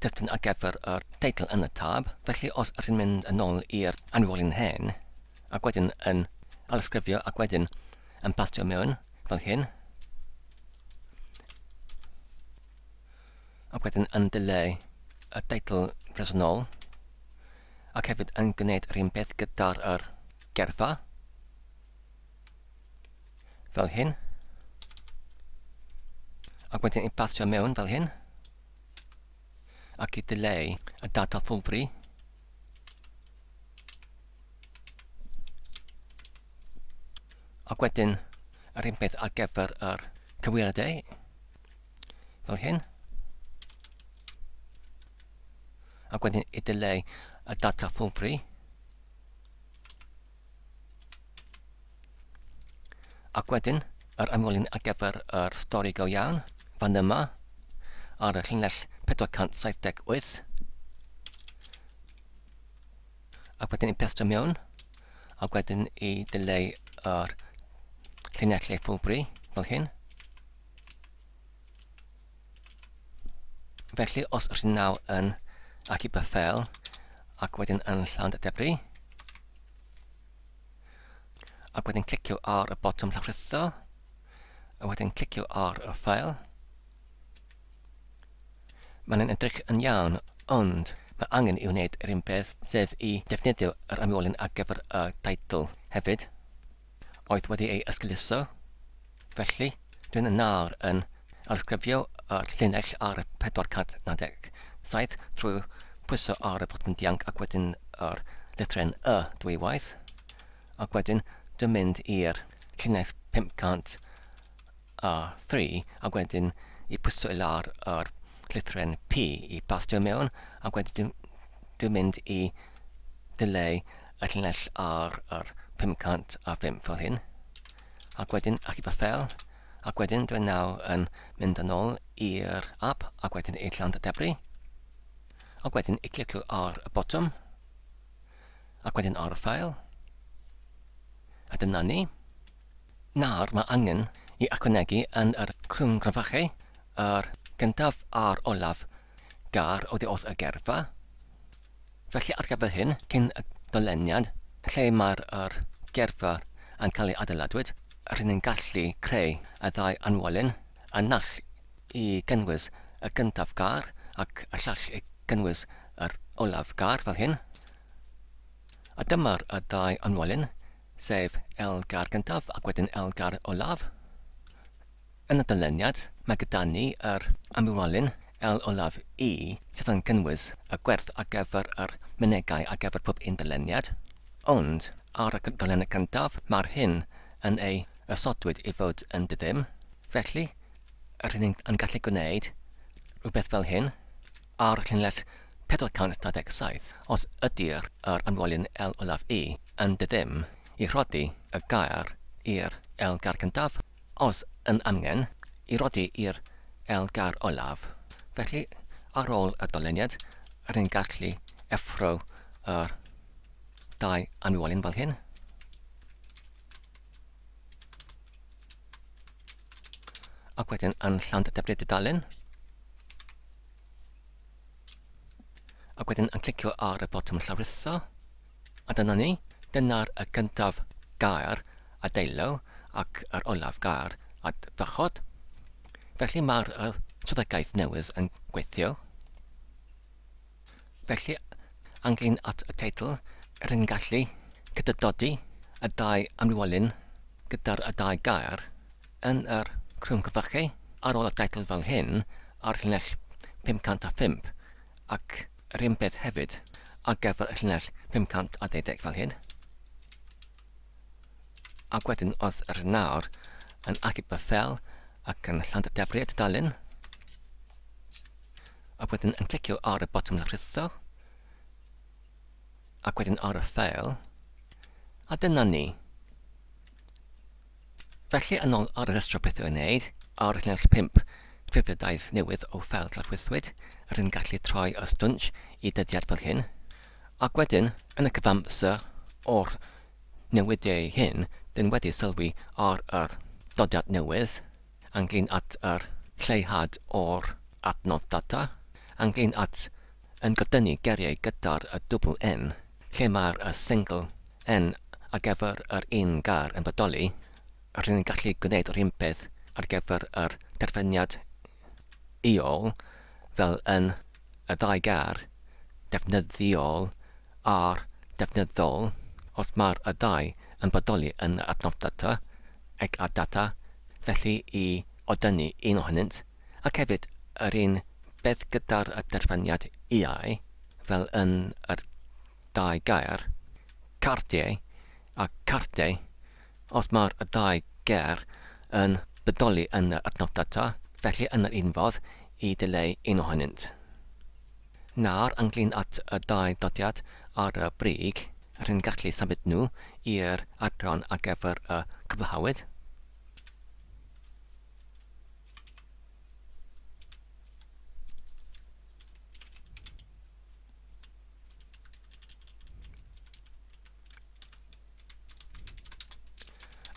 testun ar gyfer yr teitl yn y tab. Felly os ydych chi'n mynd yn ôl i'r anwylyn hen, ac wedyn yn ailysgrifio ac wedyn yn pastio mewn fel hyn. Ac wedyn yn dileu y teitl presennol ac hefyd yn gwneud yr un peth gyda'r yr gerfa fel hyn. Ac wedyn i pasio mewn fel hyn ac i dileu y data ffwlbri. Ac wedyn yr un peth ar gyfer yr cywirdau, fel hyn. Ac wedyn i dileu y data ffwlbri. Ac wedyn yr ymwelyn ar gyfer yr stori go iawn, fan yma, ar y llinell 478. Ac wedyn i pestio mewn, ac wedyn i dileu yr llinellau ffwlbri, fel hyn. Felly, os ydych chi'n nawr yn achub y ffeil ac wedyn yn llawn debri, ac wedyn clicio ar y botwm llawrlwytho, a wedyn clicio ar y ffeil, mae'n edrych yn iawn, ond mae angen i wneud yr un peth, sef i defnyddio yr amwolyn ar gyfer y teitl hefyd. oedd wedi ei esgeuluso. Felly, dwi'n yn nawr yn ailsgrifio yr llinell ar y 497 trwy pwyso ar y botwm dianc ac wedyn yr lythrennau Y dwywaith. Ac wedyn dwi'n mynd i'r llinell 503 ac wedyn i pwyso i lawr yr llythrennau P i bastio mewn ac wedyn dwi'n mynd i ddileu y llinell ar yr 505 fel hyn. Ac wedyn achub y ffeil. Ac wedyn dwi'n nawr yn mynd yn ôl i'r app ac wedyn i llan debri. Ac wedyn i clicio ar y botwm. Ac wedyn ar y ffeil. A dyna ni. Nawr mae angen i ychwanegu yn yr crwn cryfachau yr gyntaf a'r olaf gair oddi wrth y gerfa. Felly ar gyfer hyn, cyn y doleniad, lle mae'r yr gerfa yn cael ei adeiladwyd, rydyn ni'n gallu creu y ddau anwolyn, y naill i gynnwys y gyntaf gair ac y llall i gynnwys yr olaf gair fel hyn. A dyma'r y ddau anwolyn, sef L gair gyntaf ac wedyn L gair olaf. Yn y dyluniad, mae gyda ni yr amrywolyn L olaf I sydd yn cynnwys y gwerth ar gyfer yr mynegai ar gyfer pob un dyluniad. Ond, ar y dyluniad cyntaf, mae'r hyn yn ei osodwyd i fod yn ddiddim. Felly, rydyn ni'n yn gallu gwneud rhywbeth fel hyn ar y llinell 427 os ydy'r yr amrywolyn L olaf I yn ddiddim i rhoddi y gair i'r L gair cyntaf. Os yn angen, i rodi i'r L gair olaf. Felly, ar ôl y doleniad, rydyn ni'n gallu effro yr dau anwolyn fel hyn. Ac wedyn yn llawn debrid dudalen. Ac wedyn yn clicio ar y botwm llawrytho. A dyna ni. Dyna'r y gyntaf gair adeilo ac yr olaf gair adfychod. Felly mae'r y swyddogaeth newydd yn gweithio. Felly, ynglyn at y teitl, rydyn ni'n gallu cydydodi y dau amrywiolyn gyda'r y dau gair yn yr crwn cyfychu ar ôl y teitl fel hyn ar llinell 505 ac yr un peth hefyd ar gyfer y llinell 512 fel hyn. Ac wedyn oedd yr nawr yn achub y ffel ac yn llandadebru y tudalen. Ac wedyn yn clicio ar y botwm rhitho. Ac wedyn ar y ffeil. A dyna ni. Felly, yn ôl ar y rhestr o bethau i'w wneud, ar y llinell 5, ffurfiadaeth newydd o ffeil llarwythwyd, rydyn ni'n gallu troi y stwnsh i dyddiad fel hyn. Ac wedyn, yn y cyfamser o'r newidiau hyn, dyn wedi sylwi ar yr dodiad newydd ynglyn at yr lleihad o'r adnodd data, ynglyn at yn gydynnu geiriau gyda'r y dwbl N, lle mae'r y sengl N ar gyfer yr un gair yn bodoli, Rydyn ni'n gallu gwneud yr un peth ar gyfer yr terfyniad iol fel yn y ddau gair defnyddiol a'r defnyddol os mae'r y ddau yn bodoli yn yr adnodd data ac ar data, felly i odynnu un ohonynt, ac hefyd yr un peth gyda'r y terfyniad iau fel yn yr dau gair, cardiau a cartau, os mae'r ddau gair yn bodoli yn yr adnodd data, felly yn yr un fodd i ddileu un ohonynt. Nawr, ynglŷn at y ddau ddodiad ar y brig, rydyn ni'n gallu symud nhw i'r adran ar gyfer y cwblhawyd.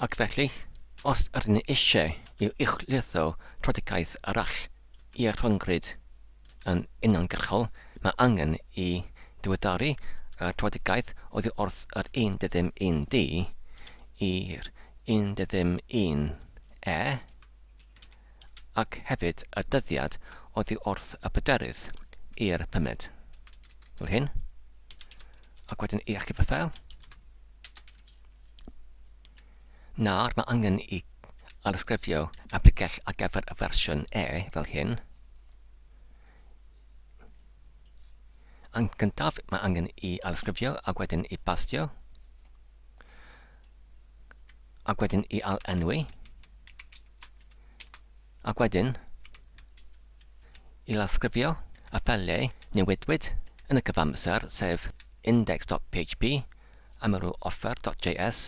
Ac felly, os ydyn ni eisiau i uwchlwytho trodigaeth arall i'r rhyngrwyd yn uniongyrchol, mae angen i ddiweddaru y trodigaeth oddi wrth yr 1.1d i'r 1.1e ac hefyd y dyddiad oddi wrth y pedwerydd i'r pumed. Fel hyn. Ac wedyn i achub y ffeil. Nawr mae angen i arysgrifio y pregell ar gyfer y fersiwn E fel hyn. Yn gyntaf mae angen i arysgrifio ac wedyn i bastio ac wedyn i al-enwi Ac wedyn, i lawsgrifio y ffeiliau newidwyd yn y cyfamser, sef index.php, amrwoffer.js,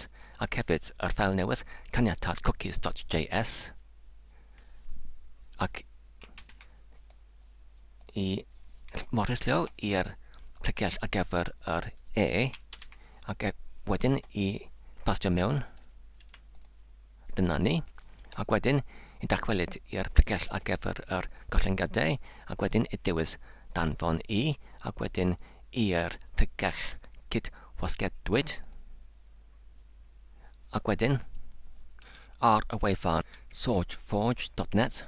ac hefyd yr ffeil newydd caniatadcookies.js, ac i morillio i'r pregell ar gyfer yr E, ac e, wedyn i bastio mewn. Dyna ni. Ac wedyn i dychwelyd i'r pregell ar gyfer yr gollyngiadau, ac wedyn i dewis danfon i, ac wedyn i'r pregell cyd-wasgedwyd, ac wedyn ar y wefan sourceforge.net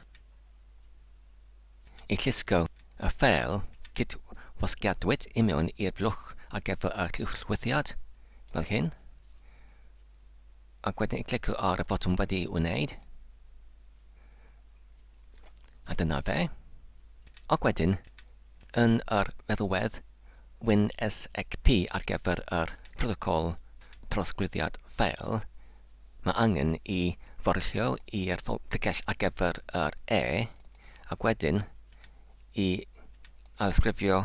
i llusgo y ffeil cyd-wasgiadwyd i mewn i'r blwch ar gyfer y uwchlwythiad, fel hyn. Ac wedyn i clicio ar y botwm wedi'i wneud. A dyna fe. Ac wedyn, yn yr meddalwedd WinSCP ar gyfer yr protocol trosglwyddiad ffeil, mae angen i forillio i'r ffocell ar gyfer yr E, ac wedyn i ailsgrifio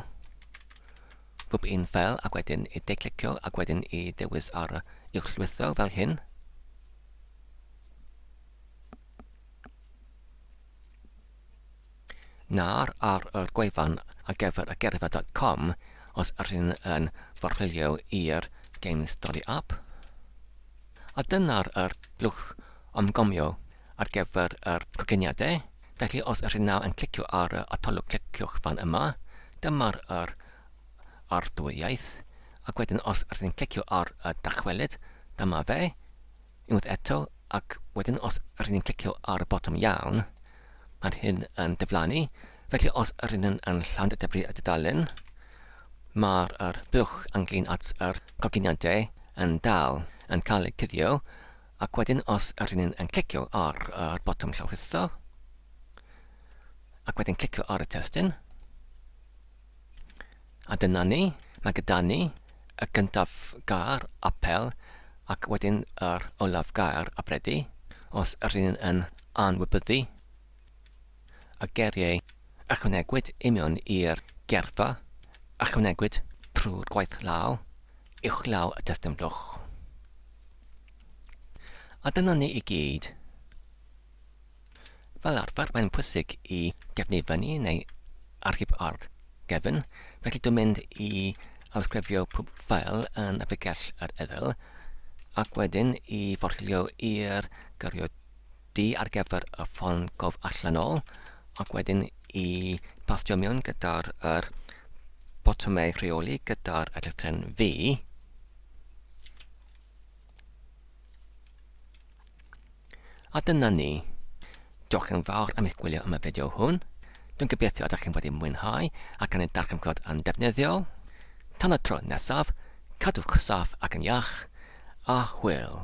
pob un ffeil ac wedyn i de-clicio ac wedyn i ddewis ar y uwchlwytho fel hyn. Nawr ar yr gwefan ar gyfer y gerfa.com os ydyn yn forchwilio i'r Game Story App. A dyna'r yr blwch ymgomio ar gyfer yr coginiadau. Felly os ydych nawr yn clicio ar y atolwg cliciwch fan yma, dyma'r yr arddwyaeth, ac wedyn os ydych chi'n clicio ar y dychwelyd, dyma fe, unwaith eto, ac wedyn os ydych chi'n clicio ar y botwm iawn, mae hyn yn diflannu. Felly os ydych chi'n yn llandybru y dudalen, mae'r yr blwch ynglyn at yr coginiadau yn dal yn cael ei cuddio, Ac wedyn os ydyn ni'n yn clicio ar yr botwm llawrlwytho, ac wedyn clicio ar y testun, a dyna ni, mae gyda ni y gyntaf gair apel ac wedyn yr olaf gair abredu. Os ydyn ni'n yn anwybyddu y geiriau ychwanegwyd i mewn i'r gerfa, ychwanegwyd trwy'r gwaith law, uwchlaw y testun blwch. A dyna ni i gyd. Fel arfer, mae'n pwysig i gefnu fyny neu archif ar gefn, felly dwi'n mynd i alsgrifio pob ffael yn y pregell yr eddyl, ac wedyn i forchilio i'r gyrio D ar gyfer y ffon gof allanol, ac wedyn i pastio mewn gyda'r yr botymau rheoli gyda'r llythrennau V. A dyna ni. Diolch yn fawr am eich gwylio am y fideo hwn. Dwi'n gobeithio ydych chi'n wedi mwynhau ac yn ei darganfod yn defnyddiol. Tan y tro nesaf, cadwch saff ac yn iach, a hwyl!